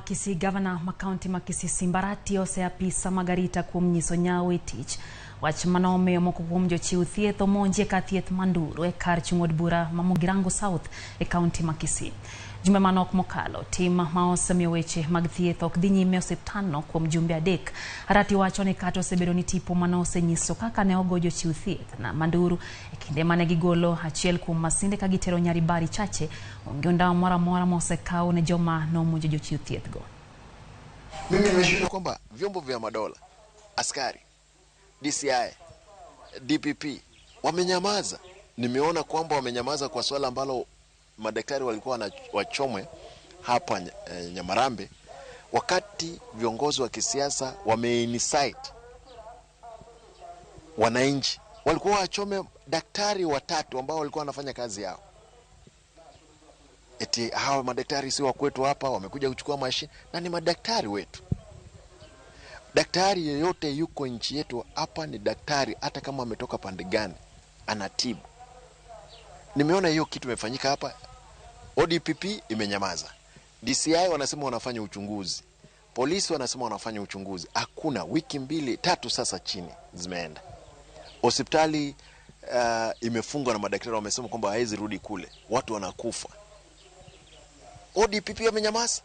Kisii, gavana ma kaunti ma Kisii Simba Arati oseapisa mag arita kuom nyiso nyawo e tich. Wach manomiyo moko kuom jochiw thieth omonji e kar thieth ma Nduru e kar chung' od bura ma Mugirango South e kaunti ma Kisii. Jumbe manok mokalo, tim ma osemiyo weche mag thieth ok dhi nyime e osiptandno kuom jumbe 3. Arati wacho ni kata osebedo ni tipo mane osenyiso kaka ne ogo jochiw thieth na Manduru e kinde mane gigolo achiel kuom masinde ka gitero Nyaribari Chache, onge ondawa moro amora mosekaw ne joma nomonjo jochiw thieth go. Mimi nimeshuhudia kwamba vyombo vya madola, askari, DCI, DPP wamenyamaza. Nimeona kwamba wamenyamaza kwa swala ambalo madaktari walikuwa wachomwe hapa Nyamarambe, wakati viongozi wa kisiasa wameincite wananchi, walikuwa wachome daktari watatu ambao walikuwa wanafanya kazi yao. Eti hawa madaktari si wa kwetu hapa, wamekuja kuchukua mashine, na ni madaktari wetu. Daktari yeyote yuko nchi yetu hapa ni daktari, hata kama ametoka pande gani, anatibu. Nimeona hiyo kitu imefanyika hapa. ODPP imenyamaza, DCI wanasema wanafanya uchunguzi, polisi wanasema wanafanya uchunguzi. Hakuna, wiki 2-3 sasa chini zimeenda. Hospitali imefungwa na madaktari wamesema kwamba hawezi rudi kule, watu wanakufa. ODPP amenyamaza,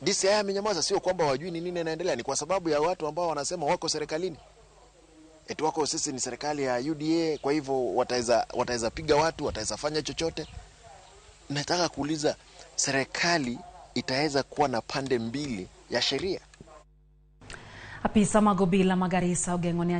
DCI amenyamaza. Sio kwamba wajui ni nini inaendelea, ni kwa sababu ya watu ambao wanasema wako serikalini, eti wako sisi ni serikali ya UDA, kwa hivyo wataweza piga watu, wataweza fanya chochote. Nataka kuuliza, serikali itaweza kuwa na pande mbili ya sheria? Apisa mag obila ma Garissa ogeng'o ne